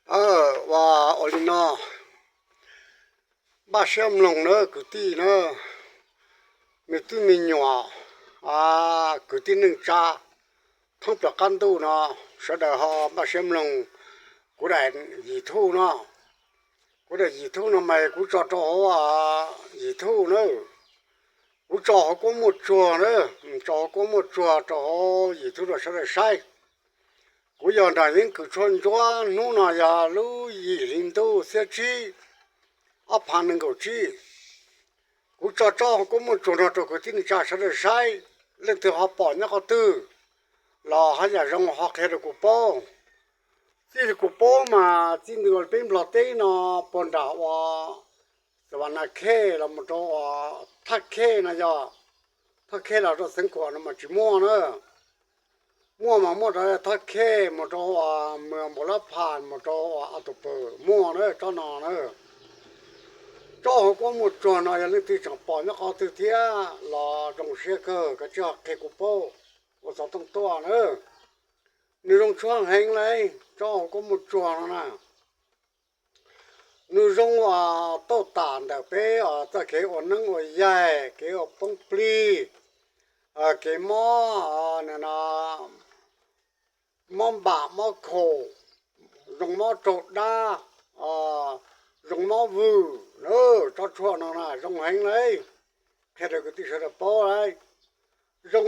Ua, ua li no, npaj siab mloog na kwv tij na, me tub me nyuam, kwv tij neej tsa thoob plaws qab ntuj no, sawv daws ho npaj siab mloog kuv daim YouTube no. Kuv daim YouTube no mas kuv tso rau hauv YouTube na. Kuv tso hauv Kuab Muaj Tsuag na, tso hauv Kuab Muaj Tsuag rau hauv YouTube rau sawv daws saib. Kuv yog Nram Yeeb Kws Tshuaj Ntsuab, hnub no yog lub yim hli ntuj xiab tsib, ob phav nees nkaum tsib. Kuv tso tsob hauv Kuab Muaj Tsuag no rau kwv tij neej tsa sawv daws saib, leej twg ho pom nyob qhov twg los haj yam zoo ho qhia rau kuv paub. Txij li kuv paub mas txij ntawm peb Nplog teb no puag nram ua Xavanna Khej los mus rau ua Thaj Khej no yog, Thaj Khej los rau Xeev Khuam no mas tsis muaj na. Muaj mas muaj rau Thaj Khej mus rau ua Npau Lab Phas mus rau ua A Tus Pwm muaj na tsob no na. Tsob hauv Kuab Muaj Tsuag no yog leej twg tseem pom nyob qhov twg thiab los zoo siab kawg koj tsij ho qhia kuv paub ua xov tooj tuaj na. Nws zoo tshuaj heev li, tsob hauv Kuab Muaj Tsuag no na. Nws zoo uas tau tas ntawm peb txoj kev ua neeb ua yaig, kev ua poob plig, kev mob, mob npam mob khaum, zoo mob raug dab, zoo mob vwm na. Tsob tshuaj no na zoo heev li, qhia rau kwv tij sawv daws paub li. Zoo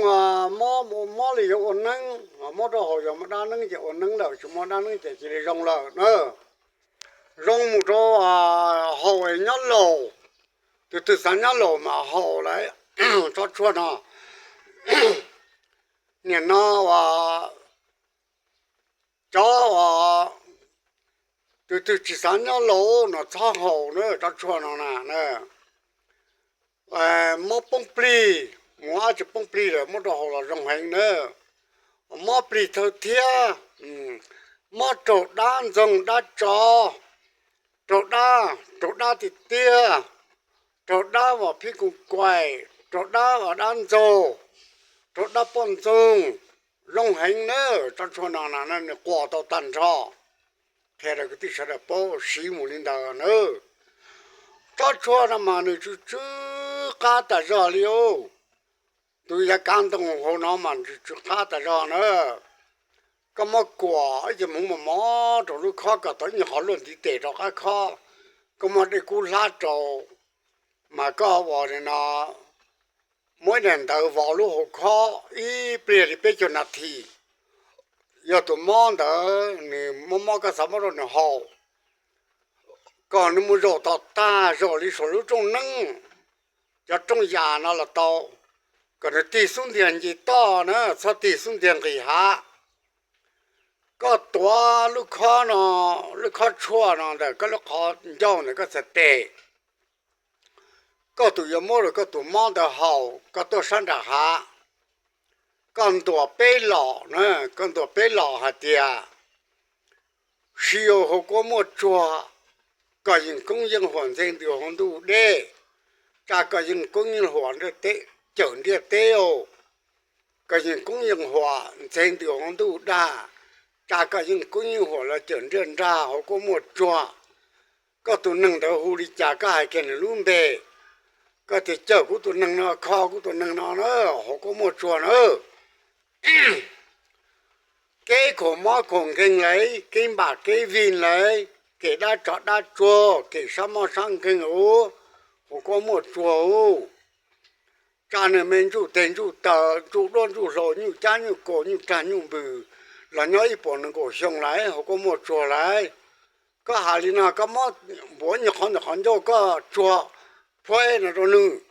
mob, mob li yuav ua neeb, mob rau haus yog muaj dab neeb ces ua neeb lawm, tsis muaj dab neeb ces cia li zoo lawm na. Zoo mus rau haus nyob laus, tus twg xav nyob laus mas haus lawm tsob tshuaj no. Nim no uas cov uas tus twg tsis xav nyob laus no txhob haus na tsob tshuaj no na. Mob poob plig, mus ab tsis poob plig lawm muab rau haus los zoo heev na. Mob plig thawj thiab, mob raug dab ntxoog dab tsov, raug dab, raug dab tiag tiag, raug dab vam phib koos kaim, raug dab vam dab ntxaug, raug dab poj ntxoog, zoo heev na. Tsob tshuaj no na nws quas tau tag nrho. Qhia rau kwv tij sawv daws paub siv mus li ntawd na. Tsob tshuaj no mas nws tsw tsw qab tas zog li os. Tus yav kav ntoo hauv no mas tsw tsw qab tas zog na. Koj muab kuam ib ce hmoov mos mos rau lub khob kom tau ib nyuag qhov luaj ntiv tes rau qab khob, koj muab dej kub hlab rau, mas koj ua li no, muab ib daim ntawv vov lub hauv khob ib pliag li peb caug nas this. Yog tus mob ntawd nws mob mob koj xav muab rau nws haus, kom nws mus zaum tom tag zaum li saum lub rooj neeb, cov rooj yas no los tau, kom nws tig xub ntiag nce toj na, txhob tig xub ntiag nqis hav. Koj tuav lub khob no, lub khob tshuaj no ntawm koj lub qhov ncauj ntawm koj txhais tes. Koj tus yuav muab rau koj tus mob ntawd haus, koj tuaj sab nram hav, koj ntuas peb los na, koj ntuas peb los hais tias, Siv hauv Kuab Muaj Tsuag, kom yeej koob yeej huam ntxeev ntws hauv ntuj deb, tsa kom yeej koob yeej huam cawm ntiaj teb os. Kom yeej koob yeej huam ntxeev ntws hauv ntuj dag, tsa kom yeej koob yeej huam los cawm ntiaj nrag hauv Kuab Muaj Tsuag. Koj tus neeg ntawd hu li cas koj hais kiag nws lub npe, koj tias cawm kuv tus neeg no, kho kuv tus neeg no na, hauv Kuab Muaj Tsuag na. Kev khaum mob khaum nkeeg lawm, kev npam kev vig lawm, kev dab tsov dab tsuag, kev sab mob sab nkeeg ub, hauv Kuab Muaj Tsuag ub. Tsa nws me ntsuj teg ntsuj taw, ntsuj duab ntsuj hlauv, nyuj cab nyuj kaus, nyuj rag nyuj npws los nyob ib puas nees nkaum xyoo lawm, hauv Kuab Muaj Tsuag lawm. Koj hais li no koj muab npuav ib nyuag qhov ntawm qhov ncauj koj tsuag phuaib no rau nws.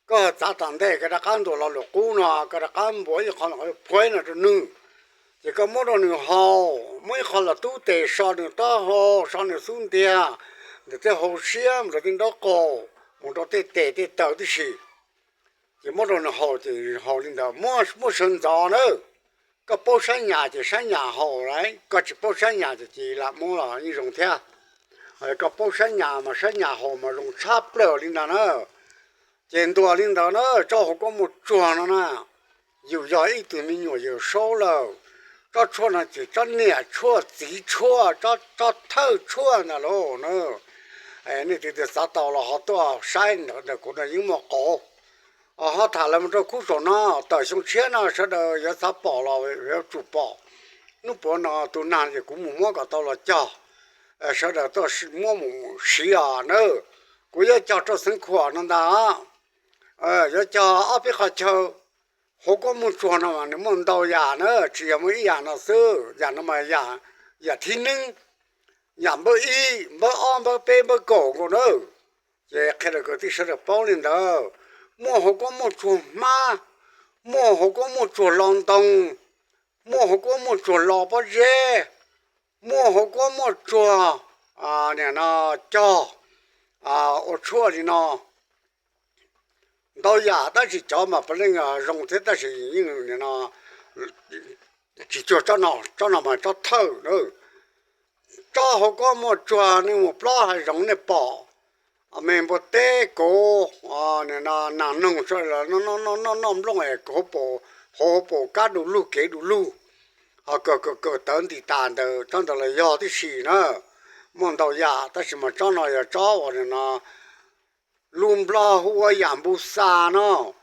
Koj txav tom ntej koj rov qab ntuas lo lus qub no, koj rov qab npuav ib qho los phuaib no rau nws, ces koj muab rau nws haus, muab ib qho los tub tes so nws taub hau, so nws xub ntiag, ntawm tej hauv siab mus rau tej nraub qaum, mus rau tej tes tej taw tib si. Ces muab rau nws haus, ces haus li ntawd, muab sawv ntxov na. Koj paub sab nyas ces sab nyas haus lawm, koj tsis paub sab nyas ces cia li lam muab los yeej zoo thiab. Koj paub sab nyas mas sab nyas haus mas zoo tshaj plaws li ntag na. Ces ntuas li ntawd na, tsob hauv Kuab Muaj Tsuag no na, yus yog ib tug me nyuam Yawm Saub lawm, Tsob tshuaj no ces tsob niam tshuaj, txiv tshuaj, tsob thawj tshuaj ntag lauj na. Nej leej twg xav tau los ho tuaj saib ntawm kuv no yeej muaj qauv. Ho tham los mus rau khub saum no, tawm xyoo tshiab no sawv daws yuav xav pom los yuav tsum pom. Hnub puav no tus nag ces kuv mus muab kom tau los cog, sawv daws tuaj muab mus siv os na. Kuv yuav cog rau Xeev Khuam no ntag. Yuav cog ob peb qhov chaw. Hauv kuab muaj tsuag no mas nws muaj ntau yam na, tsis yog muaj ib yam no xwb. Yam no mas yam thib neeb, yam npawb ib, npawb ob, npawb peb, npawb kaum nkaus na. Ces qhia rau kwv tij sawv daws paub li ntawd. Muaj hauv kuab muaj tsuag hmab, muaj hauv kuab muaj tsuag lo ntoo, muaj hauv kuab muaj tsuag lo pob zeb, muaj hauv kuab muaj tsuag nim no cog ua tshuaj li no. Ntau yam tab sis cov mas puav leej zoo thiab tab sis yeej tsis cuag tsob no, tsob no mas tsob thawj. Tsob hauv kuab muaj tsuag nej mus plob hav zoov nej pom, me npua teb kauv, nas noog sawv daws noj noj nplooj es hauv paus kab du lug kev du lug, ho kawm kawm kawm tawv nti tas ntawd, tsob ntawd los yog tib si na. Muaj ntau yam tab sis mas tsob no yog tsob uas no lus Nplog hu ua yam npu xa no,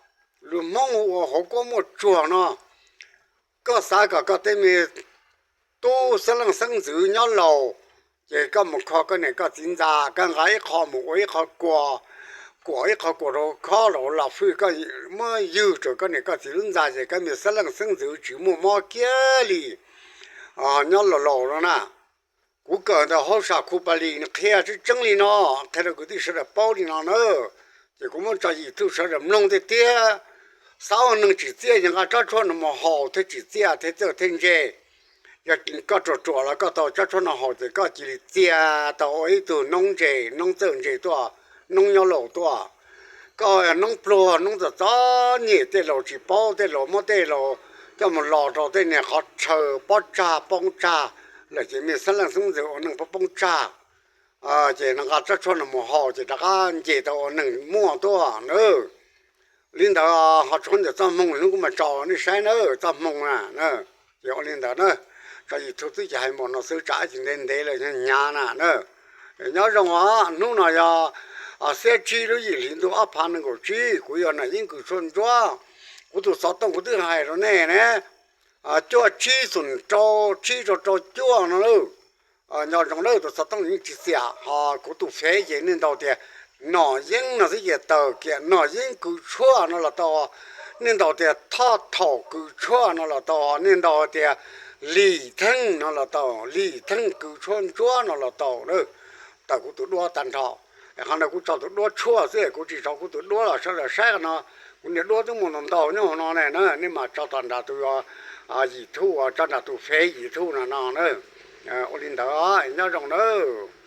lus Hmoob hu ua hauv kuab muaj tsuag no. Koj xav kom koj tej me tub xeeb leej xeeb ntxwv nyob laus, ces koj mus kho koj niam koj txiv ntxa, koj nqa ib qho mus ua ib qho kuam, kuam ib qho kuam rau khob rau los fwj, koj muab ywg rau koj niam koj txiv lub ntxa ces koj me xeeb leej xeeb ntxwv tsis muaj mob kiag li. Nyob laus laus no na, kuv kawm ntawm hauj sam khu pa lis nws qhia tseeb tseeb li no, qhia rau kwv tij sawv daws paub li no na. Ces kuv muab tso YouTube sawv daws mloog tiag tiag. Xav ua neeg tsim txiaj ces nqa tsob tshuaj no mus haus thiaj tsim txiaj thiaj txawj thiaj ntse. Yog koj ruam ruam los koj tau tsob tshuaj no haus ces koj cia li txia tau ua ib tug noob ntse, noob txawj ntse tuaj, noob nyob laus tuaj. Koj noob pluag noob txom txom nyem, tej laus tsis paub, tej laus muab tej laus coj mus los rau tej niag qhov chaw pob tsag poob tsag lawm ces me xeeb leej xeeb ntxwv ua neej poob poob tsag. Ces nqa tsob tshuaj no mus haus ces rov qab nce tau ua neeg muaj tuaj na. Li ntawd ho tshuav ntawm txoj hmoo hnub kuv mam tso nej saib na, txoj hmoo na. Ces ua li ntawd na, tso YouTube twb ces hais npaum no xwb, tsam ib tsam ntev ntev lawm hnyav na na. Nyob zoo os, hnub no yog xiab tsib lub yim hli ntuj ob phav nees nkaum tsib, kuv yog Nam Yeeb Kws Tshuaj Ntsuab. Kuv tus xov tooj kuv twb hais rau nej ne, cuaj tsib xoom rau tsib rau rau cuaj no lauj. Nyob zoo lawm, tus xov tooj yeej tsis txiam, ho kuv tus fev ces nej ntaus tias Nom Yeeb no xwb ces tawm kiag Nom Yeeb Kws Tshuaj no los tau, nej ntaus tias Thoj Thaum Kws Tshuaj no los tau, nej ntaus tias Lis Theej no los tau, Lis Theej Kws Tshuaj Ntsuab no los tau na. Tawm kuv tus duab tag nrho. Qhov no kuv tso tus duab tshuaj xwb, kuv tsis tso kuv tus duab los sawv daws saib qhov no. Kuv niag duab twb muaj ntau ntau nyob hauv no ne na, nej mam tso tom nram tus YouTube, tso nram tus fev YouTube no no na. Ua li ntawd, nyob zoo nawb.